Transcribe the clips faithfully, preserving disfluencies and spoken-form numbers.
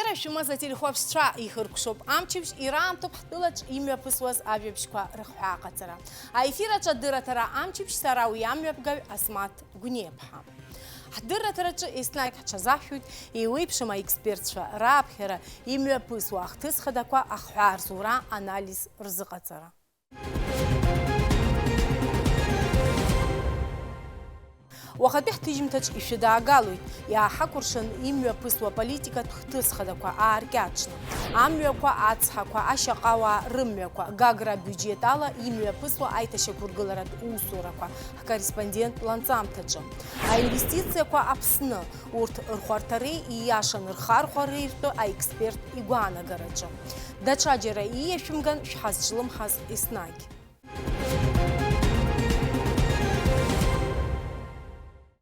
Иара шәымаз ателехәаԥшцәа ихыркәшоуп. Амчыбжь ираамҭоуп ҳтәылаҿ имҩаԥысуаз ажәабжьқәа рыхҳәааҟаҵара. Аефир аҿы адырраҭара амчыбжь сара уи амҩаԥгаҩ Асмаҭ Гәниаԥҳа. Ҳдырраҭараҿы еснагь ҳҽазаҳшәоит еиуеиԥшым аекспертцәа рааԥхьара, имҩаԥысуа ахҭыс хадақәа ахҳәаа рзура, анализ рзыҟаҵара. Уахатәи ҳҭыжьымҭаҿ ишәыдаагалоит, иааҳакәыршан имҩаԥысуа аполитикатә хҭыс хадақәа ааркьаҿны, амҩақәа, ацҳақәа, ашьаҟауаа рымҩақәа, Гагра абиуџьет ала имҩаԥысуа аиҭашьақәыргыларатә усурақәа, ҳкорреспондент ланҵамҭаҿы, аинвестициақәа Аԥсны, урҭ рхәарҭареи ииашаны рхархәареи ртәы аексперт игәаанагараҿы. Даҽаџьара ииашәымган шәҳазҿлымҳаз еснагь.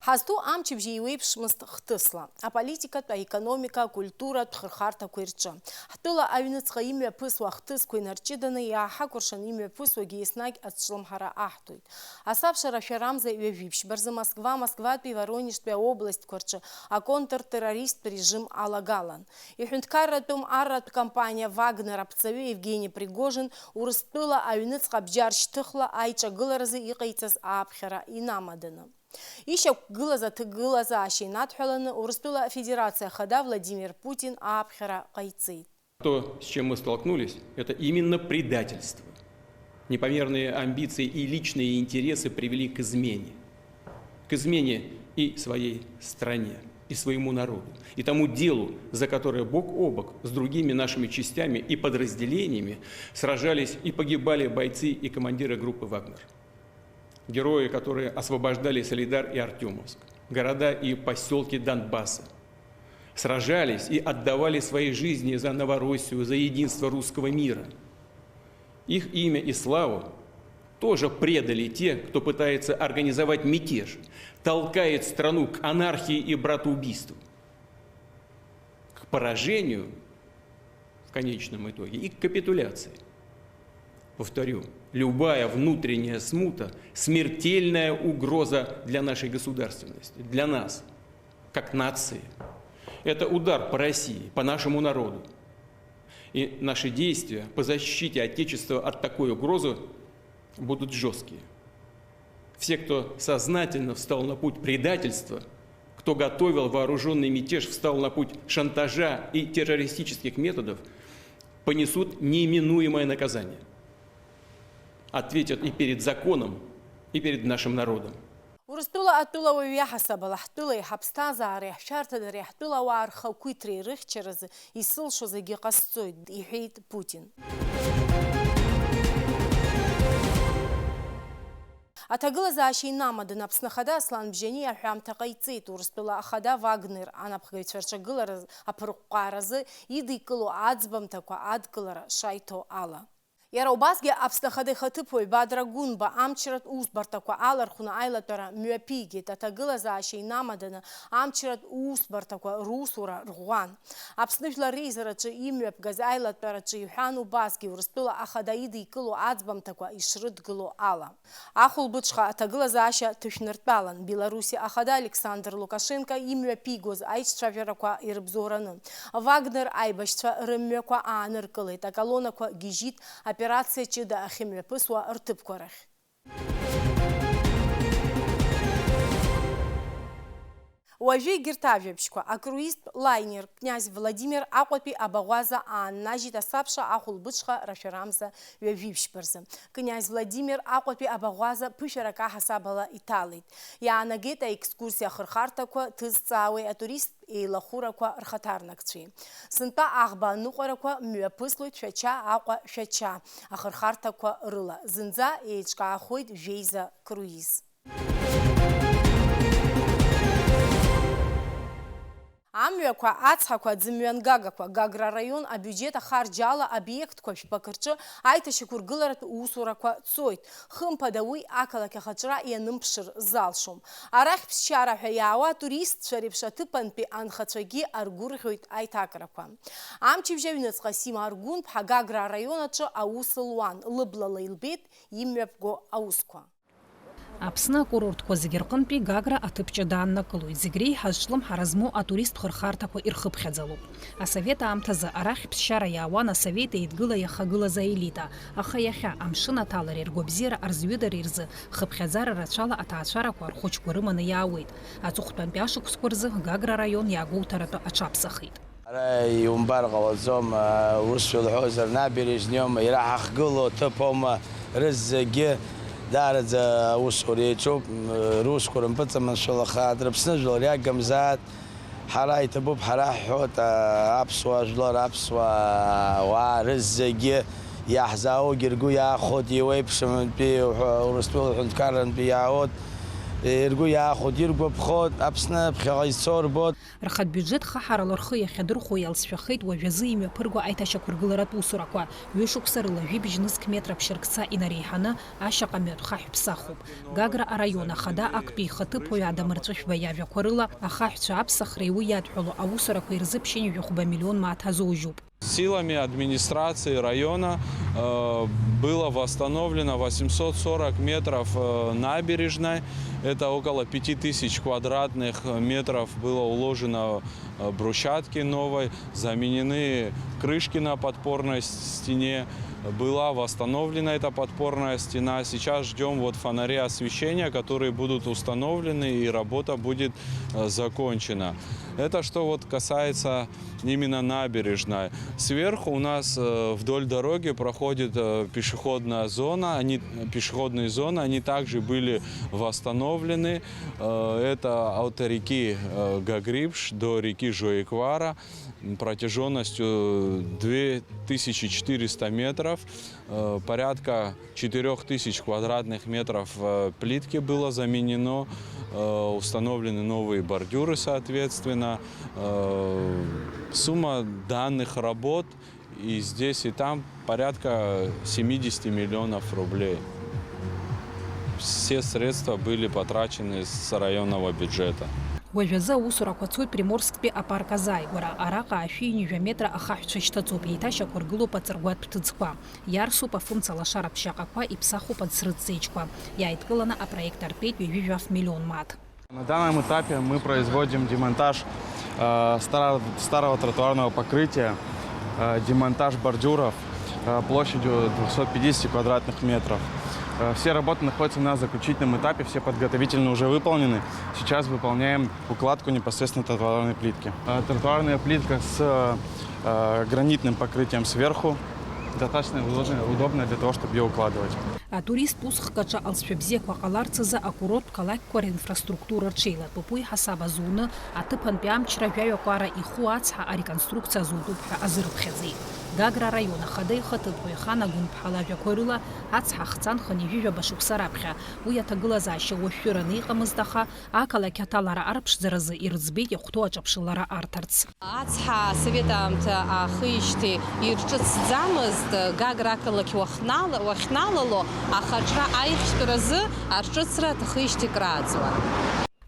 Ҳазҭоу амчыбжь еиуеиԥшмызт хҭысла, аполитикатә, аекономика, акультуратә хырхарҭақәеи рҿы. Ҳтәыла аҩныҵҟа имҩаԥысуа ахҭысқәа инарҷыданы иааҳакәыршан имҩаԥысуагьы еснагь азҿлымҳара аҳҭоит. Асабша рашәарамза ҩажәи ԥшьба рзы Москва, Москватәи Воронежтәи аобластьқәа рҿы аконтртеррористтә режим алагалан. Иҳәынҭқарратәым арратә кампаниа Вагнер аԥҵаҩы Евгени Пригожин Урыстәыла аҩныҵҟа бџьар шьҭыхла аиҿагыларазы иҟаиҵаз ааԥхьара инамаданы. Ишьақәгылаз аҭагылазаашьа инадҳәаланы Урыстәыла Афедерациа Ахада Владимир Путин ааԥхьара ҟаиҵеит. То, с чем мы столкнулись, это именно предательство. Непомерные амбиции и личные интересы привели к измене. К измене и своей стране, и своему народу, и тому делу, за которое бок о бок с другими нашими частями и подразделениями сражались и погибали бойцы и командиры группы «Вагнер». Герои, которые освобождали Солидар и Артёмовск, города и посёлки Донбасса, сражались и отдавали свои жизни за Новороссию, за единство русского мира. Их имя и славу тоже предали те, кто пытается организовать мятеж, толкает страну к анархии и братоубийству, к поражению в конечном итоге и к капитуляции. Повторю, любая внутренняя смута — смертельная угроза для нашей государственности, для нас, как нации. Это удар по России, по нашему народу. И наши действия по защите Отечества от такой угрозы будут жёсткие. Все, кто сознательно встал на путь предательства, кто готовил вооружённый мятеж, встал на путь шантажа и террористических методов, понесут неминуемое наказание. Ответят и перед законом, и перед нашим народом. Урыстәыла атәылауаҩ иаҳасабала ҳтәылеи ҳаԥсҭазаареи ҳшәарҭадареи ҳтәылауаа рхақәиҭреи рыхьчаразы исылшо зегьы ҟасҵоит, иҳәеит Путин. Аҭагылазаашьа инамаданы Аԥсны Ахада Аслан Бжьаниа аҳәамҭа ҟаиҵеит, Урыстәыла Ахада Вагнер анапхгаҩцәа рҿагылара аԥырҟәҟааразы идикыло аӡбамҭақәа адкылара шаиҭо ала. Иара убасгьы Аԥсны Ахада ихаҭыԥуаҩ Бадра Гәынба амчратә усбарҭақәа алархәны аилатәара мҩаԥигеит, аҭагылазаашьа инамаданы амчратә усбарҭақәа русура рӷәӷәан. Аԥсны Жәлар Реизараҿы имҩаԥгаз аилатәараҿы иҳәан убасгьы Урыстәыла Ахада идикыло аӡбамҭақәа ишрыдгыло ала. Ахәылбыҽха аҭагылазаашьа ҭышәныртәалан, Беларуси Ахада Александр Лукашенко имҩаԥигоз аиҿцәажәарақәа ирыбзоураны. Вагнер аибашьцәа рымҩақәа ааныркылеит, аколоннақәа гьежьит, операциа ҷыда ахьымҩаԥысуа рҭыԥқәа рахь. Уажәы егьырҭ ажәабжьқәа, акруизтә лаинер Князь Владимир Аҟәатәи абаӷәаза ааннажьит асабша ахәылбыҽха рашәарамза ҩажәи ԥшьба рзы. Князь Владимир Аҟәатәи абаӷәаза ԥышәарак аҳасабала иҭалеит. Иаанагеит аекскурсиа ахырхарҭақәа ҭызҵаауеи атуристтә еилахәырақәа рхаҭарнакцәеи. Сынтәа аӷба аныҟәарақәа мҩаԥыслоит Шәача, Аҟәа, Шәача ахырхарҭақәа рыла. Зынӡа еиҿкаахоит жәеиза круиз. Амҩақәа, ацҳақәа, аӡымҩангагақәа, Гагра араион абиуџьет ахарџь ала обиектқәа жәпак рҿы аиҭашьақәыргыларатә усурақәа цоит. Хымԥада, уи ақалақь ахаҿра ианымԥшыр залшом. Арахь ԥсшьара ҳәа иаауа атуристцәа реиԥш аҭыԥантәи анхацәагьы аргәырӷьоит аиҭакрақәа. Амчыбжь аҩныҵҟа Сима Аргәынԥҳа Гагра араион аҿы аус луан, лыблала илбеит имҩаԥго аусқәа. Аԥсны акурортқәа зегьы рҟынтәи Гагра аҭыԥ ҷыда ааннакылоит, зегь реиҳа зҿлымҳара змоу атуристтә хырхарҭақәа ирхыԥхьаӡалоуп. Асовет аамҭазы арахь ԥсшьара иауан Асовет Еидгыла иахагылаз аелита, аха иахьа, амшын аҭалареи ргәабзиара арзҩыдареи рзы, хыԥхьаӡара рацәала аҭаацәарақәа рхәыҷқәа рыманы иаауеит. Аҵыхәтәантәи ашықәсқәа рзы Гагра араион иагәоуҭаратәы аҽаԥсахит. Ара иумбар ҟалаӡом, аус шәылҳәозар, набережниоума, иара ҳахгылоу ҭыԥоума, рызегьы даараӡа аусура иаҿуп, русқәа рымпыҵаманшәалахааит, рыԥсны жәлар иагымзааит, ҳара иҭабуп, ҳара ҳҳәоит, аԥсуа жәлар, аԥсуаа рызегьы иаҳзааугьы ргәы иаахәоит, иуеиԥшымтәи, Урыстәыла ҳәынҭқаррантәи иаауеит, ргәы иаахәоит, иргәаԥхоит, Аԥсны ԥхьаҟа изцо рбоит. Рхатә биуџьет хаҳарала рхы иахьадырхәо иалҵшәахеит уажәазы имҩаԥырго аиҭашьақәыргыларатә усурақәа. Ҩышықәса рыла жәибжь нызқь метра ԥшьыркца инареиҳаны ашьаҟа мҩатә хаҳә ԥсахуп. Гагра араион ахада актәи ихаҭыԥуаҩ Адам Рҵәышәба иажәақәа рыла, ахаҳәцәа аԥсахреи уи иадҳәало аусурақәеи рзы ԥшьынҩажәи хәба миллион мааҭ азужьуп. Силами администрации района, э, было восстановлено восемьсот сорок метров, э, набережной. Это около пяти тысяч квадратных метров было уложено, э, брусчатки новой, заменены крышки на подпорной с-, стене. Была восстановлена эта подпорная стена. Сейчас ждём вот фонари освещения, которые будут установлены, и работа будет, э, закончена. Это что вот касается именно набережной. Сверху у нас, э, вдоль дороги проходит, э, пешеходная зона. Они, пешеходные зоны, они также были восстановлены. Э, это от реки, э, Гагрибш до реки Жоиквара, м, протяжённостью две тысячи четыреста метров. Э, порядка четырёх тысяч квадратных метров, э, плитки было заменено, э, установлены новые бордюры, соответственно. Э, сумма данных работ и здесь, и там порядка семидесяти миллионов рублей. Все средства были потрачены с районного бюджета. Уажәазы аусурақәа цоит Приморсктәи апарк азааигәара. Араҟа ашәи ҩынҩажәа метра ахаҳәцәа шьҭаҵоуп, еиҭашьақәыргылоуп аҵыргәатә ҭыӡқәа. Иарсуп афымца лашара ԥшьаҟақәа, иԥсахуп аӡсрыҵ сеиџьқәа. Иааидкыланы апроект артәеит ҩажәи жәаф миллион мааҭ. На данном этапе мы производим демонтаж, э, старо-, старого тротуарного покрытия, э, демонтаж бордюров, э, площадью двухсот пятидесяти квадратных метров. Э, все работы находятся на заключительном этапе, все подготовительные уже выполнены. Сейчас выполняем укладку непосредственно тротуарной плитки. Э, тротуарная плитка с, э, гранитным покрытием сверху. Достаточно удобно, удобно для того, чтобы её укладывать. Атуристтә усхк аҿы алҵшәа бзиақәа ҟаларц азы акурорттә қалақьқәа ринфраструктура рҽеилатәоуп. Уи ҳасаб азуны, аҭыԥантәи амчра жәаҩа кәара иху ацҳа ареконструкциа азутәуп ҳәа азырыԥхьаӡеит. Гагра араион ахада ихаҭыԥуаҩ Хана Гәынԥҳа лажәақәа рыла, ацҳа ахца нханы ҩажәижәаба шықәса раԥхьа. Уи аҭагылазаашьа уашәшәыраны иҟамызт, аха ақалақь аҭалара арԥшӡаразы ирыӡбеит иахәҭоу аҿаԥшылара арҭарц. Ацҳа асовет аамҭа аахижьҭеи ирҿыцӡамызт, Гагра ақалақь уахнала-, уахьналало, аха аҿра аиӷьтәразы арҿыцра аҭахижьҭеи крааҵуан.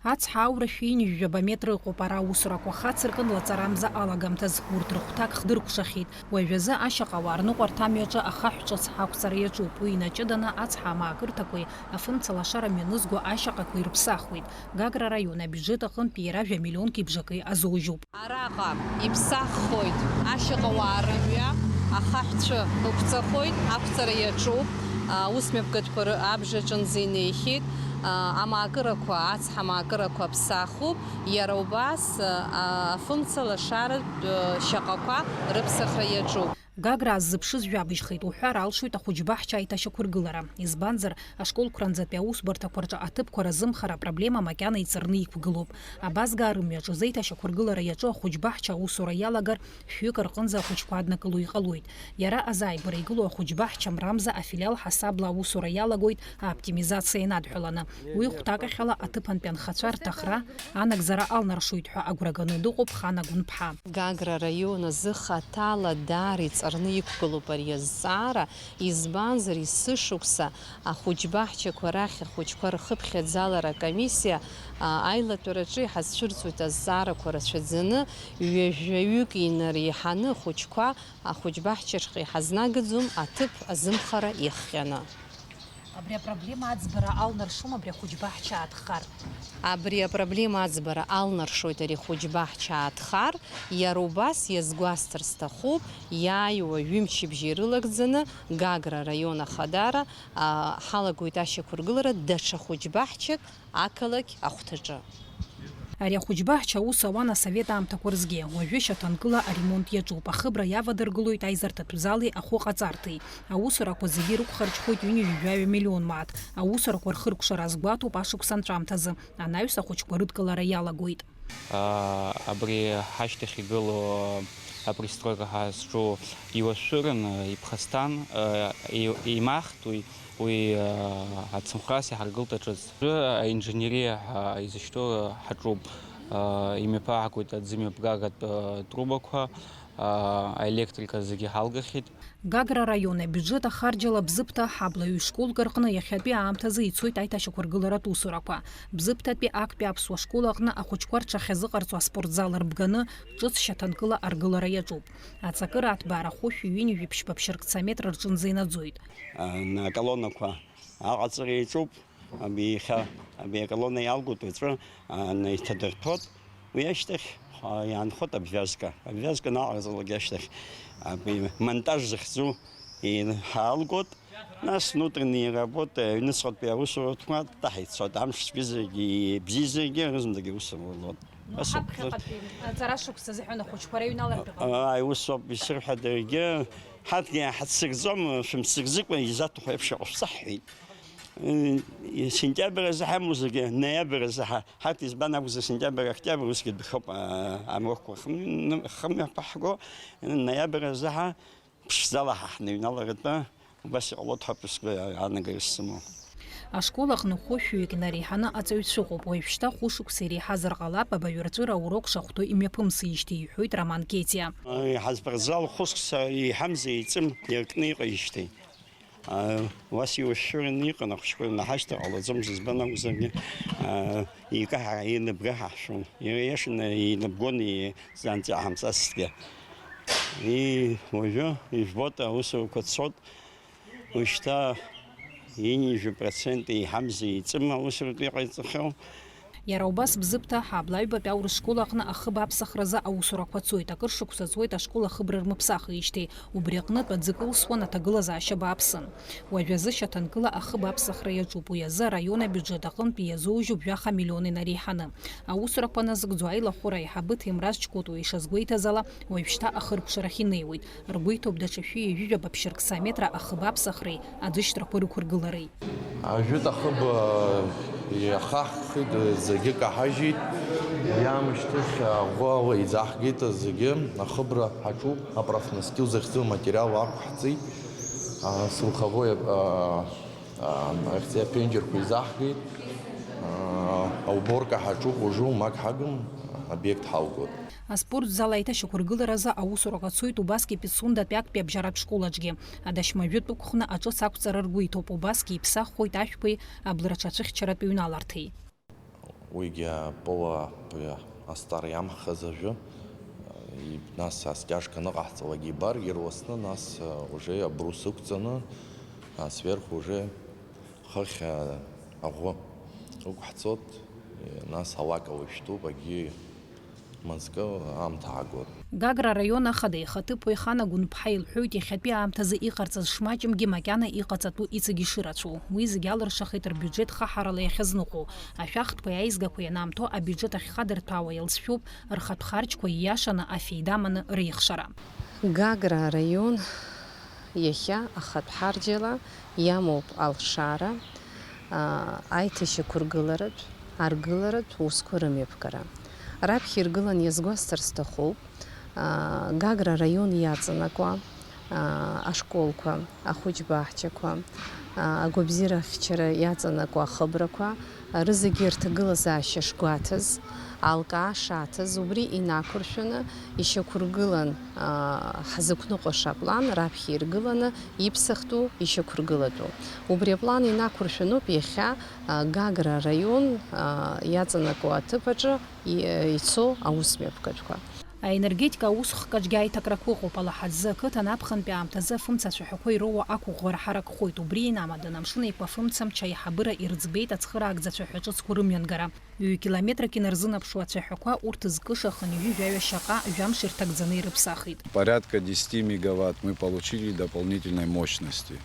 Ацҳа аура шәи ҩынҩажәаба метра ыҟоуп, ара аусурақәа хацыркын лаҵарамза алагамҭаз, урҭ рыхәҭак хдыркәшахьеит. Уажәазы ашьаҟауаа рныҟәарҭа амҩаҿы ахаҳә ҿыц ақәҵара иаҿуп, уи инаҷыданы ацҳа амаакырҭақәеи афымца лашара мҩанызго ашьаҟақәеи рыԥсахуеит. Гагра араион абиуџьет аҟынтәи иара жәа миллионки бжаки азужьуп. Араҟа иԥсаххоит ашьаҟауаа рымҩа, ахаҳәцәа ықәҵахоит, ақәҵара иаҿуп, аус мҩаԥгатәқәа ры-, абжа аҿынӡа инеихьеит, амаакырақәа, ацҳа маакырақәа ԥсахуп, иара убас, афымца лашаратә шьаҟақәа рыԥсахра иаҿуп. Гагра ззыԥшыз жәабжьхеит уҳәар алшоит ахәыҷбаҳча аиҭашьақәыргылара. Избанзар, ашколқәранӡатәи аусбарҭақәа рҿы аҭыԥқәа разымхара апроблема макьана иҵарны иқәгылоуп. Абазгаа рымҩаҿы зеиҭашьақәыргылара иаҿу ахәыҷбаҳча аусура иалагар, шәҩык рҟынӡа ахәыҷқәа аднакыло иҟалоит. Иара азааигәара игылоу ахәыҷбаҳча Мрамза афилиал ҳасабла аусура иалагоит аоптимизациа инадҳәаланы. Уи хәҭакахьала аҭыԥантәи анхацәа рҭахра, анагӡара алнаршоит ҳәа агәра ганы дыҟоуп Хана Гәынԥҳа. Гагра араион азы хаҭала даара иҵарны иқәгылоуп ари азҵаара, избанзар, есышықәса ахәыҷбаҳчақәа рахь ахәыҷқәа рхыԥхьаӡалара акомиссиа, а, аилатәараҿы иҳазцәырҵуеит азҵаарақәа рацәаӡаны, ҩажәаҩык инареиҳаны ахәыҷқәа ахәыҷбаҳчаҿҟьа иҳазнагаӡом аҭыԥ азымхара иахҟьаны. Абри апроблема аӡбара алнаршома абри ахәыҷбаҳча аатхар? Абри апроблема аӡбара алнаршоит ари ахәыҷбаҳча аатхар, иара убас иазгәасҭар сҭахуп, иааиуа ҩымчыбжьа ирылагӡаны Гагра араион ахадара, а, ҳалагоит ашьақәыргылара даҽа хәыҷбаҳчак ақалақь ахәҭаҿы. Ари ахәыҷбаҳча аус ауан асовет аамҭақәа рзгьы, уажәы шьаҭанкыла аремонт иаҿуп, ахыбра иавадыргылоит аизарҭатә зали ахәы ҟаҵарҭеи. Аусурақәа зегьы ирықәхарџьхоит ҩынҩажәаҩа миллион мааҭ. Аусурақәа рхыркәшара азгәаҭоуп ашықәс анҵәамҭазы, анаҩс ахәыҷқәа рыдкылара иалагоит. Абри ҳашьҭахь игылоу апристройка ҳазҿу иуашәшәыран, иԥхасҭан, еимаҳт уи, уи ацымхәрас иҳаргылт аҿыц. Аинженериа ҳәа изышьҭоу ҳаҿуп, имҩаԥаагоит аӡымҩаԥгагатә трубақәа, аелектрика зегьы ҳалгахьеит. Гагра араион абиуџьет ахарџьала Бзыԥҭа ҳаблаҩ школк рҟны иахьатәи аамҭазы ицоит аиҭашьақәыргыларатә усурақәа. Бзыԥҭатәи актәи аԥсуа школ аҟны ахәыҷқәа рҽахьазыҟарҵо аспортзал рбганы ҿыц шьаҭанкыла аргылара иаҿуп. Аҵакыра аҭбаара хәышәи ҩынҩажәи ԥшьба ԥшьыркца метр рҿынӡа инаӡоит. Аколоннақәа аҟаҵара иаҿуп. Абииахьа абиаколонна иалгоит уаҵәы аанаиҭадырҭәоит. Уи ашьҭахь иаанхоит абвиазка. Абвиазка анаҟарҵалак ашьҭахь абимонтаж захьӡу ҳаалгоит. Нас внутренние работы, аҩныҵҟатәи аусурақәа таҳа ицоит. Амш цәгьазаргьы, ибзиазаргьы, рызынтәык аус рурлоит. Ҳаԥхьаҟатәи аҵара шықәса азыҳәан ахәыҷқәа раҩналартә иҟалоит. Ааи, ус ауп, исырҳәа даргьы, ҳарҭгьы ҳаццакӡом, шәымццакӡыкәа изаҭаху еиԥш иҟашәҵа ҳҳәеит. Сентиабр азы ҳамоу зегьы, ноиабр азы ҳа-, ҳарҭ избан акәзар, сентиабр, октиабр усгьы дәахьоуп, а-, амрокқәа хымҩ-, хымҩаԥаҳго, ноиабр азы ҳа ԥшӡала ҳа ҳныҩналаратәы убас иҟалоит ҳәа сгәы аанагара сымоуп. Ашкол аҟны хәышәҩык инареиҳаны аҵаҩцәа ыҟоуп, уажәшьҭа хәышықәса иреиҳазар ҟалап абаҩрҵәыра аурок шахәҭоу имҩаԥымсижьҭеи, иҳәоит Роман Кетиа. Ҳазпортзал хәышықәса еиҳамзи еиҵым иаркны иҟеижьҭеи. Уас иуашәшәыраны иҟан ахәыҷқәа, наҳашьҭыр ҟалаӡомызт, избан акәзаргьы, икаҳа, еилыбга ҳаҳшон. Иара иашаны еилыбгон, и-, занҵа ҳамҵацызҭгьы. И-, уажәы, ижәбоит, аусурақәа цоит. Уажәшьҭа ҩынҩажәи процент еиҳамзи еиҵым аусуратә иҟаиҵахьоу. Иара убас Бзыԥҭа Ҳабла аҩбатәи аурыс школ аҟны ахыб аԥсахразы аусурақәа цоит. Акыр шықәса ҵуеит ашкол ахыбра рмыԥсахижьҭеи. Убри аҟнытә аӡы кылсуан, аҭагылазаашьа бааԥсын. Уажәазы шьаҭанкыла ахыб аԥсахра иаҿуп, уи азы араион абиуџьет аҟынтәи иазоужьуп жәаха миллион инареиҳаны. Аусурақәа назыгӡо аилахәыра аиҳабы Ҭемраз Ҷкәытуа ишазгәеиҭаз ала, уажәшьҭа ахыркәшарахь инеиуеит. Ргәы иҭоуп даҽа шәи ҩажәи жәаба ԥшьыркца метра ахыб аԥсахреи аӡышьҭрақәа рықәыргылареи. Ажәытә ахыб иахаҳхит, зегьы каҳажьит. Уи аамышьҭахь аӷәы ала еизаҳгеит зегьы. Ахыбра ҳаҿуп, апрофнастил захьӡу аматериал ақәҳҵеит. Слуховой, а, а, ахьӡи аԥенџьырқәа еизаҳгеит. А, ауборка ҳаҿуп, уажәы уамак ҳагым, обиект ҳалгоит. Аспорт зал аиҭашьақәыргыларазы аусурақәа цоит убасгьы Пицундатәи актәи абжьаратә школ аҿгьы. Адашьма жәытә ықәхны аҿыц ақәҵара ргәы иҭоуп, убасгьы иԥсаххоит ашәқәеи аблраҿацәыхьчаратә ҩналарҭеи. Уигьы апола абри астар иамхаз ажәы, и-, нас астяжка аныҟаҳҵалак ибар, ирласны, нас, а, уже абрус ықәҵаны, а, сверху уже хыхь, а, аӷәы ықәҳҵоит, и-, нас алака уажәтәуп, агьи мызкы аамҭа аагоит. Гагра араион ахада ихаҭыԥуаҩ Хана Гәынԥҳа илҳәоит, иахьатәи аамҭазы иҟарҵаз шмаҷымгьы макьана иҟаҵатәу иҵегь ишырацәоу. Уи зегь алыршахеит рбиуџьет хаҳарала иахьазныҟәо. Ашәахтәқәеи аизгақәеи анаамҭоу абиуџьет ахьхадырҭәаауа иалҵшәоуп рхатә харџьқәа ииашаны афеидаманы реихшара. Гагра араион иахьа ахатә ҳарџьала иамоуп алшара, аа, аиҭашьақәыргыларатә, аргыларатә усқәа рымҩаԥгара. Раԥхьа иргылан иазгәасҭар сҭахуп, аа, Гагра араион иаҵанакуа, аа, ашколқәа, ахәыҷбаҳчақәа, аа, агәабзиарахьчара иаҵанакуа ахыбрақәа, рызегьы рҭагылазаашьа шгәаҭаз, алкаа шаҭаз, убри инақәыршәаны ишьақәыргылан, аа, ҳзықәныҟәаша аплан раԥхьа иргыланы иԥсахтәу ишьақәыргылатәу. Убри аплан инақәыршәаноуп иахьа, аа, Гагра араион, аа, иаҵанакуа аҭыԥ аҿы и-, ицо аусмҩаԥгатәқәа. Аенергетика аусхкаҿгьы аиҭакрақәа ыҟоуп. Алаҳаӡы ақыҭан аԥхынтәи аамҭазы афымца цәаҳәақәа ироуа ақәыӷәӷәара ҳаракхоит. Убри инамаданы, амшын еиқәа афымца амч аиҳабыра ирыӡбеит ацхыраагӡа цәаҳәа ҿыцқәа рымҩангара. Ҩ-километрак инарзынаԥшуа ацәаҳәақәа урҭ зкыша хынҩажәи жәаҩа шьаҟа жәамш ирҭагӡаны ирыԥсахит. Порядка десяти мегаватт мы получили дополнительной мощности.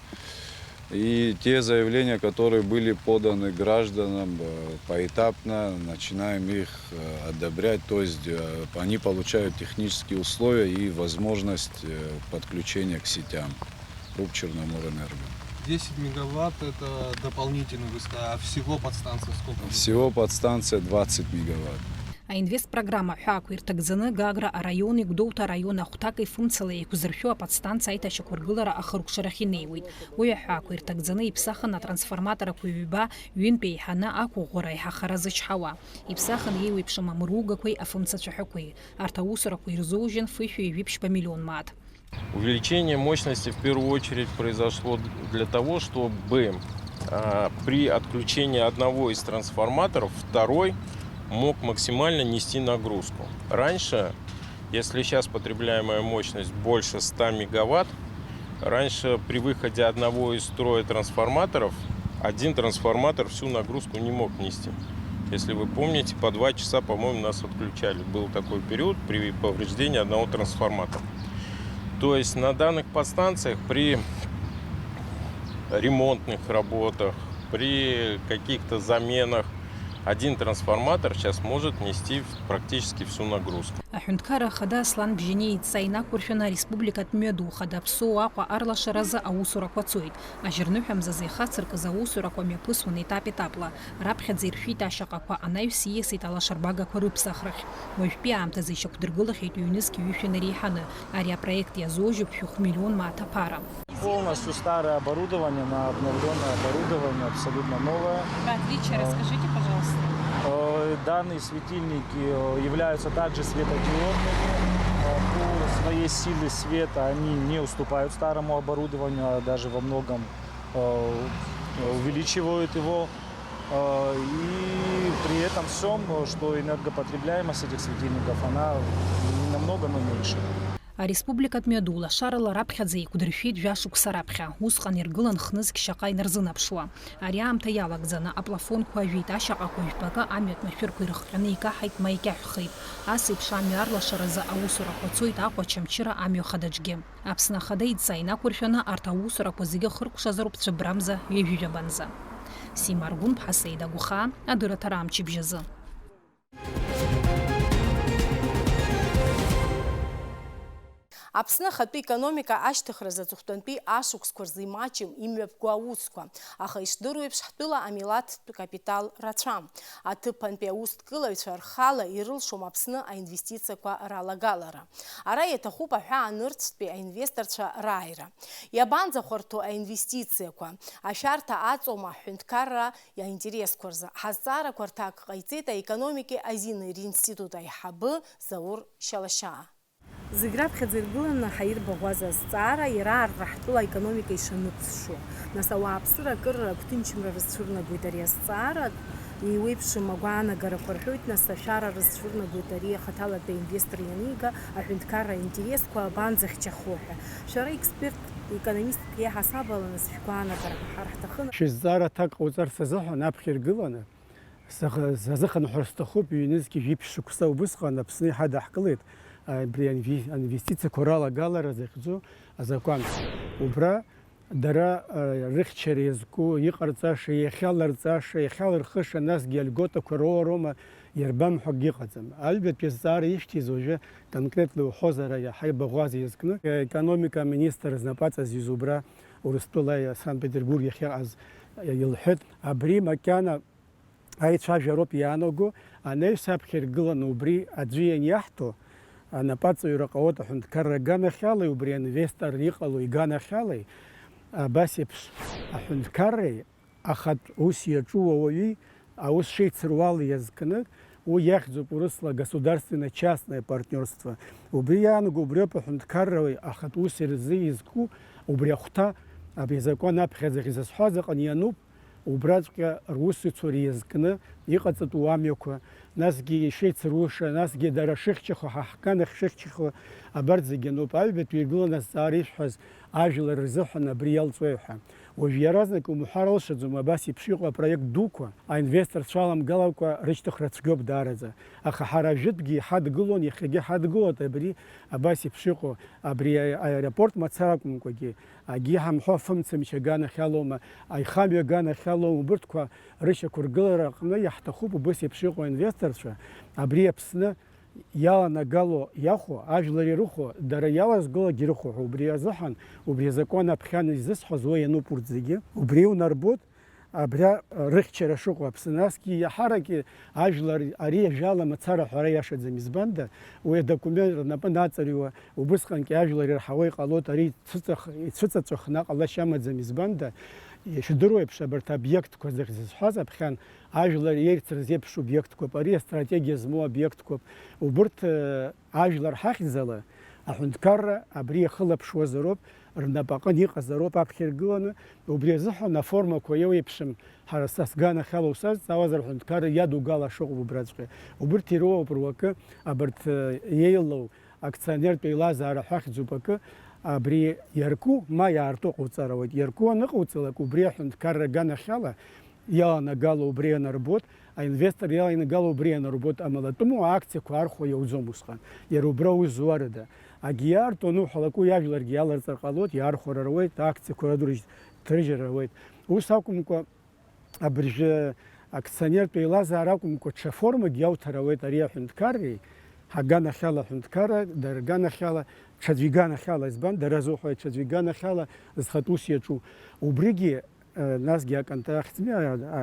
И те заявления, которые были поданы гражданам, э, поэтапно начинаем их, э, одобрять. То есть, э, они получают технические условия и возможность, э, подключения к сетям РУП «Черноморэнерго». Десять мегаватт — это дополнительно, вы сказали, а всего подстанция сколько будет? Всего подстанция двадцать мегаватт. Аинвестпрограмма аҳәаақәа ирҭагӡаны Гагра араиони Гәдоуҭа араион ахәҭаки фымцала еиқәзыршәо аподстанциа аиҭашьақәыргылара ахыркәшарахь инеиуеит. Уи аҳәаақәа ирҭагӡаны иԥсахын атрансформаторқәа ҩба, ҩынтә еиҳаны ақәыӷәӷәара аиҳахара зычҳауа. Иԥсахын еиуеиԥшым амыругақәеи афымцацәаҳәақәеи. Арҭ аусурақәа ирзоужьын фышәи жәиԥшьба миллион мааҭ. Увеличение мощности в первую очередь произошло для того, чтобы, а, при отключении одного из трансформаторов второй мог максимально нести нагрузку. Раньше, если сейчас потребляемая мощность больше ста мегаватт, раньше при выходе одного из строя трансформаторов один трансформатор всю нагрузку не мог нести. Если вы помните, по два часа, по-моему, нас отключали. Был такой период при повреждении одного трансформатора. То есть на данных подстанциях при ремонтных работах, при каких-то заменах один трансформатор сейчас может нести в-, практически всю нагрузку. Аҳәынҭқарра ахада Аслан Бжьаниа идҵа инақәыршәаны ареспубликатә мҩаду хада Аԥсуа Аҟәа арлашаразы аусурақәа цоит. Ажьырныҳәа мзазы ихацыркыз аусурақәа мҩаԥысуан етап-етапла. Раԥхьаӡа иршәит ашьаҟақәа, анаҩс ииасит алашарбагақәа рыԥсахрахь. Уажәтәи аамҭазы ишьақәдыргылахьеит ҩнызқь ҩышәа инареиҳаны. Ари апроект иазоужьуп шәҟәы миллион мааҭ аԥара. Полностью старое оборудование на обновлённое оборудование, абсолютно новое. Про отличия расскажите, пожалуйста. Э, данные светильники, э, являются также светодиодными. Э, по своей силе света они не уступают старому оборудованию, а даже во многом, э, увеличивают его. Э, и при этом всём, э, что энергопотребляемость этих светильников, она не намного, но меньше. Ареспубликатә мҩаду лашарала раԥхьаӡа еиқәдыршәеит жәашықәса раԥхьа, усҟан иргылан хнызқь шьаҟа инарзынаԥшуа. Ари аамҭа иалагӡаны аплафонқәа ажәит, ашьаҟақәа жәпакы амҩатә машәырқәа ирыхҟьаны икаҳаит ма икьаҳәхеит. Ас еиԥш амҩа арлашаразы аусурақәа цоит Аҟәа Очамчыра амҩа хадаҿгьы. Аԥсны Ахада идҵа инақәыршәаны арҭ аусурақәа зегьы хыркәшазароуп цәыббрамза ҩажәижәабанӡа. Сима Аргәынԥҳа, Саида Гәхаа, адырраҭара амчыбжь азы. Аԥсны ахатәы економика ашьҭыхразы аҵыхәтәантәи ашықәсқәа рзы имаҷым, имҩаԥгоу аусқәа, аха ишдыру еиԥш, ҳтәыла амилаҭтә капитал рацәам. Аҭыԥантәи аусҭгылаҩцәа рхала ирылшом Аԥсны аинвестициақәа ралагалара. Ара иаҭахуп аҳәаа нырцәтәи аинвесторцәа рааира. Иабанӡахәарҭоу аинвестициақәа? Ашәарҭа аҵоума аҳәынҭқарра аинтересқәа рзы? Ҳазҵаарақәа рҭак ҟаиҵеит аекономики азинеи ринститут аиҳабы Заур Шьалашьаа. Зегь раԥхьаӡа иргыланы ҳаирбаӷәаз азҵаара, иара арра ҳтәыла аекономика ишаныԥсшо. Нас ауааԥсыра акыр агәҭынчымра рызцәырнагоит ари азҵаара, еиуеиԥшым агәаанагарақәа рҳәоит, нас ашәара рызцәырнагоит ари ахаҭалатәи аинвестор ианига, аҳәынҭқарра аинтересқәа абанӡахьчахо ҳәа. Шәара эксперт, економистк иеиҳасаб ала, нас шәгәаанагарақәа ҳара ҳҭахын. Шәызҵаара аҭак ҟауҵарц азыҳәан аԥхьа иргыланы, Саха-, сазыхынҳәыр сҭахуп, ҩнызқь жәиԥшь шықәса убысҟан Аԥсны иҳадаҳкылеит абри анви-, аинвестициақәа ралагалара захьӡу азакәан. Убра дара, а, рыхьчара иазку, иҟарҵаша, иахьаларҵаша, иахьалырхыша, насгьы альготақәа роуа роума, иарбам ҳәа акгьы ыҟаӡам. Аҩбатәи азҵаара ишәҭиз уажәы конкретно иуҳәозар, иаҳа ибаӷәаза иазкны, аекономика аминистр знапы аҵазҩыз убра Урыстәыла, Санкт-Петербург иахьыҟаз илҳәеит. Абри макьана Аицәажәароуп иаанаго, анаҩс аԥхьа иргыланы убри аӡәы ианиаҳҭо, анапаҵаҩра ҟалоит аҳәынҭқарра аганахьалеи, убри аинвестор иҟало иганахьалеи, абас еиԥш аҳәынҭқарреи ахатә ус иаҿу ауаҩи аус шеицыруала иазкны, уи иахьӡуп урысла государственно-частное партнёрство. Убри иаанаго убриоуп аҳәынҭқарра ахатә ус рзы изку, убри ахәҭа, абри азакәан аԥхьаӡахь изызҳәаз аҟны иануп, Убраҵәҟьа русуцәа иазкны иҟаҵатәу амҩақәа, насгьы ишеицыруша, насгьы дара шыхьчахо, ҳа ҳганахь шыхьчахо, абарҭ зегьы ануп. Аҩбатәи иргыланы азҵаара ишәҳәаз, ажәлар рзыҳәан абри иалҵуеи ҳәа. Уажә иаразнак умҳәар алшаӡом, абас еиԥш иҟоу апроект дуқәа, аинвесторцәа аламгалакәа рышьҭыхра цәгьоуп даараӡа. Аха ҳара жәытәгьы иҳадгылон, иахьагьы ҳадгылоит абри абас еиԥш иҟоу, абри аеропорт мацара акәымкәагьы, агьи ҳамҳәо афымцамч аганахьалоума, аихамҩа аганахьалоума, убырҭқәа рышьақәыргылара аҟны иаҳҭахуп убыс еиԥш иҟоу аинвесторцәа, абри Аԥсны иаланагало иахәо, ажәлар ирыхәо, дара иалазгалогьы ирыхәо ҳәа, убри азыҳәан, убри азакәан аԥхьан изысҳәаз уа иануп урҭ зегьы. Убри унарбоит, абра рыхьчара шыҟоу Аԥсны. Насгьы иаҳаракгьы ажәлар ари ажәала мацара ҳәара иашаӡам, избанда, уи адокумент рнапы наҵарҩуа, убысҟангьы ажәлар ирҳауа иҟалоит, ари ицәыҵах-, ицәыҵаҵәахны ҟалашьа амаӡам, избанда, ишдыру еиԥш, абарҭ аобиектқәа зегь зызҳәаз аԥхьан, ажәлар иеицырзеиԥшу обиектқәоуп, ари астратегиа змоу обиектқәоуп. Убырҭ, э, ажәлар ҳахьӡала аҳәынҭқарра абри иахылаԥшуазароуп, рнапаҟын иҟазароуп аԥхьа иргыланы. Убри азыҳәан аформақәа еиуеиԥшым, ҳара са сганахьала усазҵаауазар, аҳәынҭқарра иадугалаша ыҟоуп убраҵәҟьа. Убырҭ ироуп руакы, абарҭ, э, еилоу акционертә еилазаара ҳәа ахьӡуп акы, абри иарку, ма иаарту ҟауҵар ауеит. Иарку аныҟауҵалак, убри аҳәынҭқарра аганахьала иаланагало убри ианарбот, аинвестор иаланагало убри ианарбот, амала атәымуаа акциақәа аархәо иауӡом усҟан. Иара убра аус зуарыда? Агьи иаарту ануҳәалак, уи ажәларгьы иаларҵар ҟалоит, иаархәара руеит, акциақәа радурыжь-, ҭрыжьра руеит. Ус акәымкәа, абыржәы акционертә еилазаара акәымкәа, ҽа формакгьы иауҭар ауеит ари аҳәынҭқарреи, ҳаганахьала аҳәынҭқарра, дара рганахьала, ҽаӡәы иганахьала, избан, дара зуҳәоит, ҽаӡәы иганахьала зхатә ус иаҿу. Убригьы, э, насгьы аконтракт, э,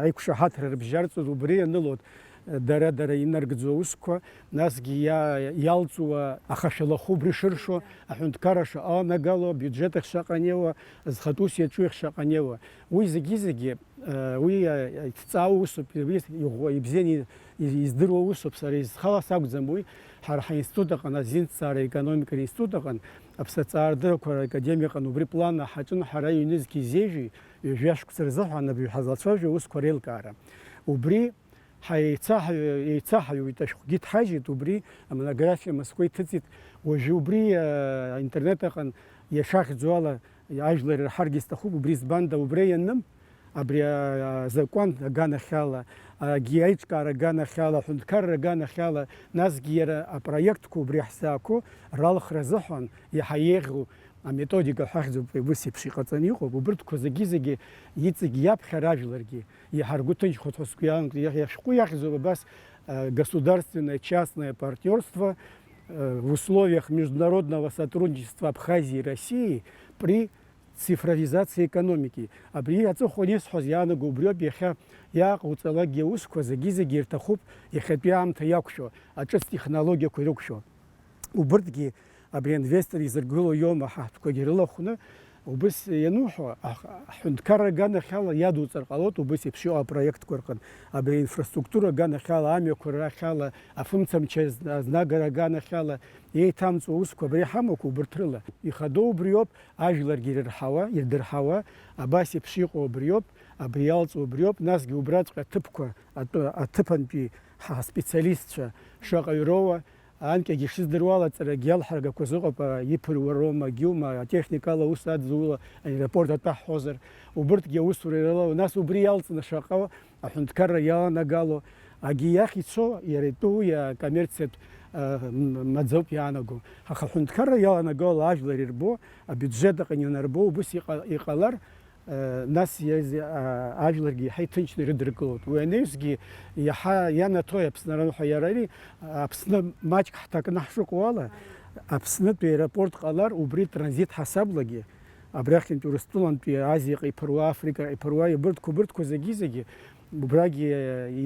аиқәшаҳаҭра рыбжьарҵоз убри ианылоит, э, дара, дара инаргӡо аусқәа, насгьы иа-, иалҵуа ахашәалахәы убри шыршо, аҳәынҭқарра шаҟа анагало, абиуџьет ахь шаҟа неуа, зхатә ус иаҿу ахь шаҟа неуа. Уи зегьы-зегьы Уи иҭҵаау усуп, уи иӷәӷәа ибзианы издыруа усуп, сара изхала сакәӡам уи. Ҳара ҳаинститут аҟны, азинҭҵаара, аекономика институт аҟны, аԥсаҵаарадырақәа академиа аҟны убри планла ҳаҿын, ҳара ҩнызқь изеижәи ҩажәа шықәса рзыҳәан абаҩ ҳазлацәажәо аусқәа реилкаара. Убри ҳа-, еицаҳаҩ-, еицаҳаҩуеит, ашәҟәгьы ҭҳажьит, убри амонографиа мызкқәа иҭыҵит. Уажәы убри, а, аинтернет аҟны иашахьӡу ала ажәлар ирҳаргьы сҭахуп, убри збанда, убра ианым, абри, а, азакәан аганахьала, агьи аиҿкаара аганахьала, аҳәынҭқарра аганахьала, насгьы иара апроектқәа убри ҳзаақәоу ралхра азыҳәан иаҳа еиӷьу аметодика ҳәа ахьӡуп, ус еиԥш иҟаҵаны иҟоуп. Убырҭқәа зегьы-зегьы иҵегь иаԥхьар ажәларгьы иаҳа ргәы ҭынчхоит ҳәа сгәы иаанагоит. Иа-, иашәҟәы иахьӡуп абас, а, «Государственное частное партнёрство, э, в условиях международного сотрудничества Абхазии и России при цифровизации экономики». Абри аҵыхәа анисҳәоз иаанаго убриоуп, иахьа иааҟауҵалакгьы аусқәа зегьы-зегьы ирҭахуп иахьатәи аамҭа иақәшәо, аҿыц технологиақәа ирықәшәо. Убырҭгьы абри аинвестор изыргыло иоума, ҳаҳтәқәагьы рылахәны, убыс иануҳәо, аҳ-, аҳәынҭқарра аганахьала иадуҵар ҟалоит, убыс еиԥш иҟоу апроектқәа рҟын, абри аинфраструктура аганахьала, амҩақәа рахьала, афымцамч аз-, азнагара аганахьала, еиҭамҵуа аусқәа абри ҳамақәа убырҭ рыла. Ихадоу убриоуп, ажәларгьы ирырҳауа, ирдырҳауа, абас еиԥш иҟоу убриоуп, абри иалҵуа убриоуп, насгьы убраҵәҟьа аҭыԥқәа, атәы-, аҭыԥантәи ҳаспециалистцәа шаҟаҩ роуа, анкьагьы ишыздыруа ала, аҵарагьы иалҳаргақәаз ыҟоуп, а, иԥыруа роума, агьиума, атехникала аус адзула, аеропорт атәы ҳҳәозар, убырҭгьы аусура ирылало, нас убри иалҵны шаҟа аҳәынҭқарра иаланагало, агьи иахь ицо, иара итәы уи акоммерциатә, а, м-, маӡоуп иаанаго. Аха аҳәынҭқарра иаланагало ажәлар ирбо, абиуџьет аҟны ианарбо, убыс иҟа-, иҟалар, Э, нас иаз-, а, ажәларгьы иаҳа иҭынчны ирыдыркылоит. Уи анаҩсгьы иаҳа ианаҭои Аԥсны аранхәа иара ари, Аԥсны маҷк ҳҭакны ҳшыҟоу ала, Аԥснытәи аеропорт ҟалар, убри транзит ҳасаблагьы, абрахьынтә Урыстәылантәи Азиаҟа иԥыруа, Африкаҟа иԥыруа, абырҭқәа, абырҭқәа зегьы-зегьы, убрагьы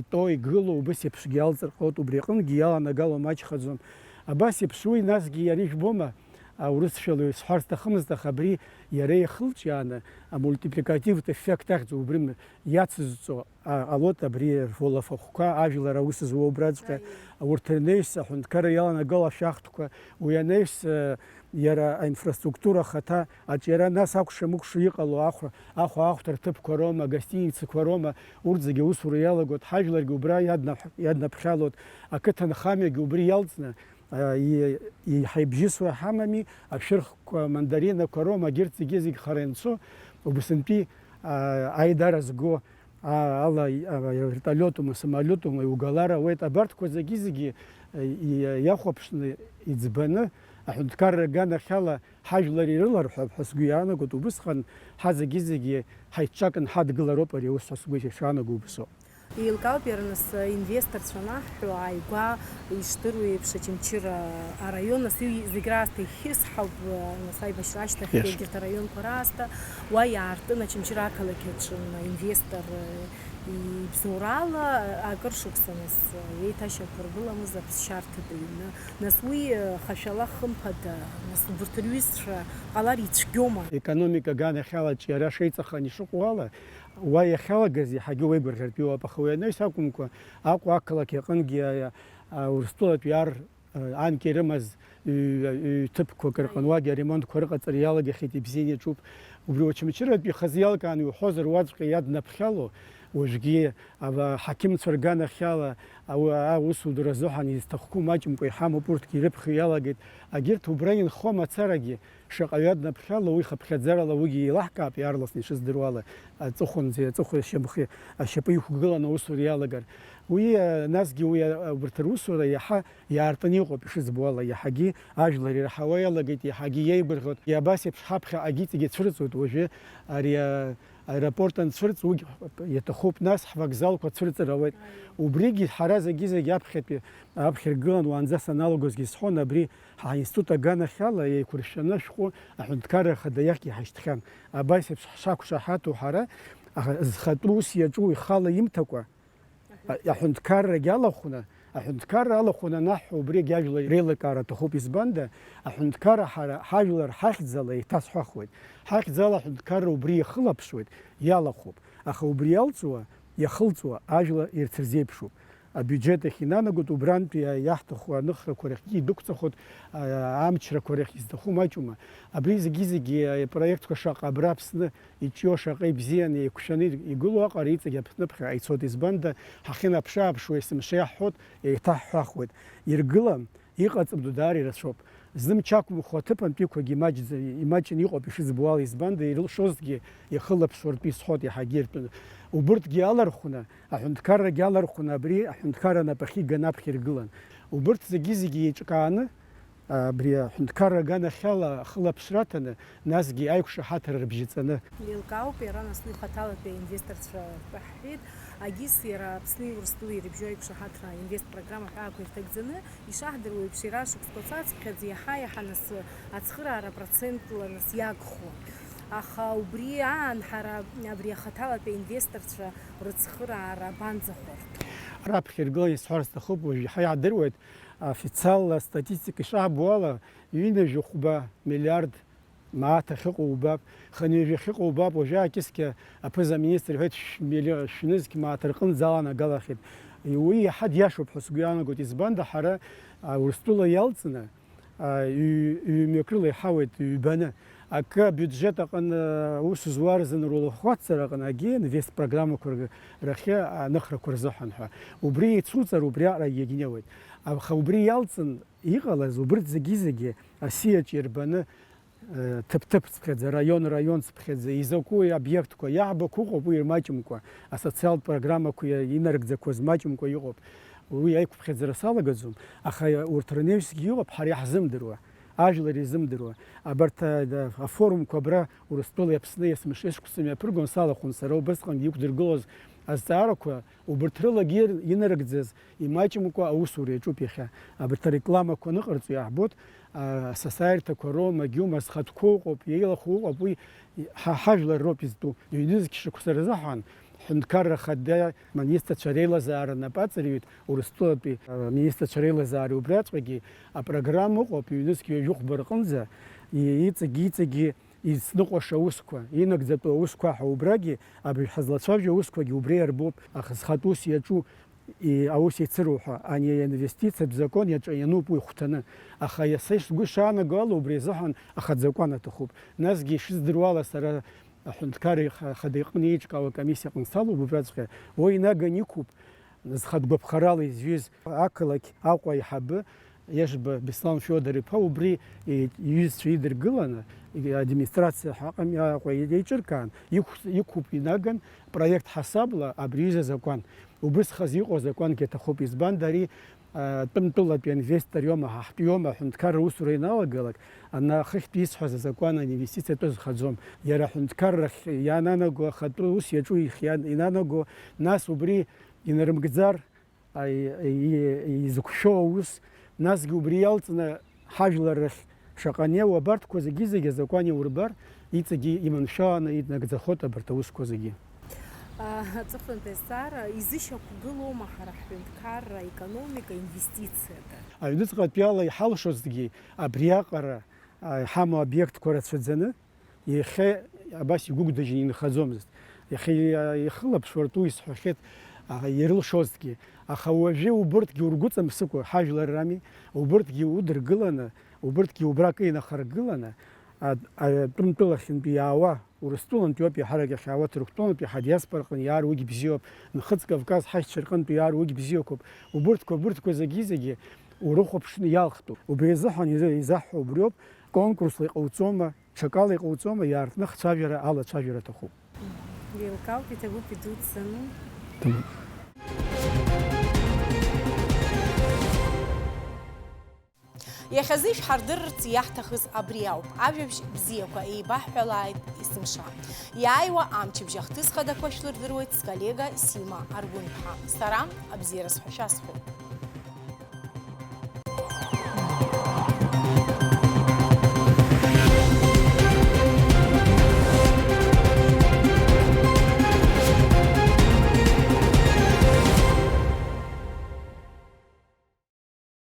итәоу, игылоу, убыс еиԥшгьы иалҵыр ҟалоит, убри аҟынгьы иаланагало маҷхаӡом. Абас еиԥш уи, насгьы иара ижәбома, аурысшәала сҳәар сҭахымызт, аха абри иара ихылҿиааны, амультипликативтә еффект ахьӡу убри м-, иацызҵо, а, ҟалоит абри рволофахәқәа, ажәлар аус зуа убраҵәҟьа, Аиеи. Урҭ рнаҩс аҳәынҭқарра иаланагало ашәахтәқәа, уи анаҩс, э, Иара аинфраструктура ахаҭа аҿиара, нас акәша-мыкәша иҟало ахәра, ахәа-ахәҭа рҭыԥқәа роума, агостиницақәа роума, урҭ зегьы аусура иалагоит, ҳажәларгьы убра иаднаҳ-, иаднаԥхьалоит, ақыҭанхамҩагьы убри иалҵны, а, и-, еиҳа ибжьысуа ҳамами, ашәырхқәа, мандаринақәа роума, егьырҭ зегьы-зегь хара ианцо, убысынтәи, а, аидара зго, а, ала, а, вертолиотума, самолиотума иугалар ауеит. Абарҭқәа зегьы-зегьы, а, и-, иахәаԥшны, иӡбаны, аҳәынҭқарра аганахьала ҳажәлар ирыларҳәап ҳәа сгәы иаанагоит. Убысҟан ҳа зегьы-зегьы ҳаиҿҿакын ҳадгылароуп ари аус ҳәа сгәы ишаанагоу убасоуп. Еилкаауп иара нас инвесторцәа анаҳҳәо, ааигәа ишдыру еиԥш, Очамчыра араион, нас уи зегь раасҭа ихьысҳауп, нас аибашьра ашьҭахь Yes. егьырҭ араионқәа раасҭа уа иаартын Очамчыра ақалақь аҿы инвестор, ибзоурала акыр шықәса нас еиҭашьақәыргыламыз аԥсшьарҭа дыҩны. Нас уи хашәала, хымԥада, нас убарҭ рҩызцәа ҟалар ицәгьома? Економика аганахьала аҿиара шеиҵаханы ишыҟоу ала, уа иахьалагаз иаҳагьы уеигәырӷьартә иоуп, аха уи анаҩс акәымкәа, Аҟәа ақалақь аҟынгьы, а, а, Урыстәылатәи ар, а, анкьа ирымаз ҩ-, ҩ-, ҭыԥқәак рҟны уагьы аремонтқәа рыҟаҵара иалагахьеит, ибзианы иаҿуп. Убри Очамчыратәи ихазы иалкааны иуҳәозар, уаҵәҟьа иаднаԥхьало, уажәгьы ава-, ҳақьымцәа рганахьала, ауаа аусура азыҳәан изҭахқәоу маҷымкәа иҳамоуп, урҭгьы ирыԥхьо иалагеит. Агьырҭ убра инхо мацарагьы, шаҟаҩы аднаԥхьало, уи хыԥхьаӡарала уигьы еилаҳкаап, иаарласны ишыздыруала, аҵыхәанӡа, аҵыхәа ашьамхы, ашьапы иқәгыланы аусура иалагар. Уи, а, насгьы уи, а, убарҭ русура иаҳа иаартны иҟоуп, ишызбо ала, иаҳагьы ажәлар ираҳауа иалагеит, иаҳагьы иеигәырӷьоит. Иабас еиԥш ҳаԥхьаҟагьы иҵегь ацәырҵуеит, уажәы ари, а, аеропорт анцәырҵ, уигь иаҭахуп, нас ҳвокзалқәа цәырҵыр ауеит. Убригьы ҳара зегьы-зегьы аԥхьатәи, аԥхьа иргылан, уаанӡа саналагозгьы сҳәон, абри Ҳаинститут аганахьала еиқәыршәаны ашәҟәы аҳәынҭқарра ахада иахьгьы ҳашьҭхьан. Абас еиԥш ҳшақәшаҳаҭу ҳара, аха зхатәы ус иаҿу ихала имҭакәа, а-, аҳәынҭқаррагьы алахәны, аҳәынҭқарра алахәны анаҳҳәо, убригь ажәлар реилыркаара аҭахуп. Избанда, аҳәынҭқарра ҳара ҳажәлар ҳахьӡала еиҭасҳәахуеит. Ҳахьӡала аҳәынҭқарра убри иахылаԥшуеит, иалахәуп. Аха убри иалҵуа, иахылҵуа ажәлар ирҭ рзеиԥшуп. Абиуџьет ахь инанагоит, убрантәи иа-, иаҳҭаху аныхрақәа рахьгьы идәықәҵахоит, а-, амчрақәа рахь изҭаху маҷума. Абри зегьы-зегьы апроектқәа шаҟа абра Аԥсны иҿио, шаҟа ибзианы еиқәшәаны игылоу аҟара иҵегь Аԥсныԥхьаҟа ицоит. Избанда, ҳахьынаԥшы-ааԥшуа есымша иаҳҳәоит, еиҭаҳҳәахуеит. Иргылам, иҟаҵатәу даара ирацәоуп. Зны мчы ақәымхо аҭыԥантәиқәагьы имаҷӡа-, имаҷны иҟоуп ишызбо ала, избанда, ирылшозгьы иахылаԥшуартә исҳәоит, иаҳагьы иртәын. Убырҭгьы алархәны, аҳәынҭқаррагьы алархәны абри аҳәынҭқарра анапахьы иганы аԥхьа иргылан. Убырҭ зегьы-зегьы еиҿкааны, абри аҳәынҭқарра аганахьала ахылаԥшра аҭаны, насгьы аиқәшаҳаҭра рыбжьаҵаны. Еилкаауп иара, нас уи хаҭалатәи аинвесторцәа ртәы ҳҳәеит, агьыс иара Аԥсни Урыстәылеи ирыбжьоу аиқәшаҳаҭра инвестпрограмма ҳәа ақәирҭагӡаны, ишаҳдыруа еиԥш, иара шықәсқәа цацԥхьаӡа иаҳа-иаҳа нас ацхыраара процентла нас иагхо. Аха убри аан ҳара абри ахаҭалатәи аинвесторцәа рыцхыраара абанӡахәарҭоу? Раԥхьа иргыланы исҳәар сҭахуп, уажә иаҳа иаадыруеит, официалла астатистика ишаҳбо ала, ҩынҩажәи хәба миллиард мааҭ ахьыҟоу убап, хынҩажәи ахьыҟоу убап, уажәы аакьыскьа аԥыза-министр иҳәеит, шә-, миллион, шәнызқь мааҭ рҟынӡа аланагалахьеит. Уи иаҳа диашоуп ҳәа сгәы иаанагоит, избанда ҳара, а, Урыстәыла иалҵны, а, ҩ-, ҩ-мҩак рыла иҳауеит, ҩбаны. Акы абиуџьет аҟны аус зуа рзын рулахәыццара аҟны агьы инвест программақәа рг-, рахьы аныхрақәа рзыҳәан ҳәа. Убри еицуҵар, убриаҟара иагьнеиуеит. Аха убри иалҵын иҟалаз, убырҭ зегьы-зегьы асиаҿ ирбаны, э, ҭыԥ-ҭыԥцыԥхьаӡа, раион-раионцыԥхьаӡа, изакәу обиектқәа, иаҳбақәа ыҟоуп уи ирмаҷымкәа, асоциалтә программақәа иа-, инарыгӡақәаз маҷымкәа иҟоуп. Уи аиқәԥхьаӡара салагаӡом, аха урҭ рнаҩсгьы иҟоуп ҳара иаҳзымдыруа, ажәлар изымдыруа. Абарҭ, а, да, афорумқәа абра Урыстәылеи Аԥсни есымша ишықәса мҩаԥыргон салахәын сара, убысҟангьы иқәдыргылоз азҵаарақәа, убарҭ рылагьы ир-, инарыгӡаз имаҷымкәа аусура иаҿуп иахьа. Абарҭ арекламақәа аныҟарҵо иаҳбоит, а, асасааирҭақәа роума, агьума, зхатәқәоу ыҟоуп, еилахәу ыҟоуп, уи ҳа ҳажәлар роуп изтәу. Ҩнызқь шықәса рзыҳәан ҳҳәынҭқарра хада министрцәа реилазаара нап аҵарҩит, Урыстәылатәи, а, министрцәа реилазаара убраҵәҟьагьы апрограмма ыҟоуп, ҩнызқь ҩажәи хәба рҟынӡа и-, иҵегь-иҵегьы изныҟәаша аусқәа, инагӡатәу аусқәа ҳәа убрагьы, абыржә ҳазлацәажәо аусқәагьы убри иарбоуп, аха зхатә ус иаҿу и-, аус еицыруҳәа, ани аинвестициатә закон иаҿа иануп уи хәҭаны. Аха иаса сгәы шаанаго ала, убри азыҳәан ахаӡакәан аҭахуп. Насгьы ишыздыруа ала, сара аҳәынҭқарра иха-, ахада иҟны еиҿкаау акомиссиа аҟны салоуп, убраҵәҟьа уи инаган иқәуп, зхатә гәаԥхарала изҩыз ақалақь Аҟәа аиҳабы Иашба Беслан Фиодор-иԥа убри и-, иҩызцәа идыргыланы, и-, администрациа ҳәа аҟами Аҟәа еиҿыркаан, иқә-, иқәуп инаган проект ҳасабла абри аҩыза азакәан. Убысҟаз иҟоу азакәангьы аҭахуп, избанда ари, а, тәымтәылатәи аинвестор иоума, ҳа ҳтәы иоума, аҳәынҭқарра аусура ианалагалак, ана хыхьтә исҳәаз азакәан аинвестициа атәы зхаӡом. Иара аҳәынҭқаррахь иананаго, ахатәы ус иаҿу ихиан-, инанаго, нас убри инарымгӡар, а, и-, и-, изықәшәо аус, насгьы убри иалҵны ҳажәлар рахь шаҟа неиуа, абарҭқәа зегьы-зегьы азакәан иаурбар, иҵегьы иманшәаланы инагӡахоит абарҭ аусқәа зегьы. А, аҵыхәтәантәи азҵаара, изышьақәгылоума ҳара ҳҳәынҭқарра аекономика инвестициада? Аҩныҵҟатәиала иҳалшозҭгьы абриаҟара, а, иҳамоу обиектқәа рацәаӡаны, иахьа абас игәыгәдыжьны инхаӡомызт. Иахьа ихылаԥшуа ртәы исҳәахьеит, а, ирылшозҭгьы. Аха уажәы убырҭгьы ургәыҵамсыкәа, ҳажәлар рами, убырҭгьы удыргыланы, убырҭгьы убра акы инахаргыланы, а, а, тәымтәылахьынтә иаауа, Урыстәылантәи ауп иаҳарак иахьаауа, Ҭырқәтәылантәи ҳадиаспораҟны иаар уигь бзиоуп, Нхыҵ Кавказ ҳашьцәа рҟынтәи иаар уигь бзиақәоуп. Убырҭқәа, абырҭқәа зегьы-зегьы урыхәаԥшны иалхтәуп. Убри азыҳәан иза-, изаҳҳәо убриоуп, конкурсла иҟауҵома, ҽакала иҟауҵома, иаартны хцәажәара, алацәажәара аҭахуп. Еилкаауп, иҭабуп идуӡӡаны. Ҭабуп. Иахьазы ишәҳардырырц иаҳҭахыз абри ауп. Ажәабжь бзиақәа еибаҳҳәалааит есымша. Иааиуа амчыбжь ахҭыс хадақәа шәлырдыруеит сколлега Сима Аргәынԥҳа. Сара абзиараз ҳәа шәасҳәоит.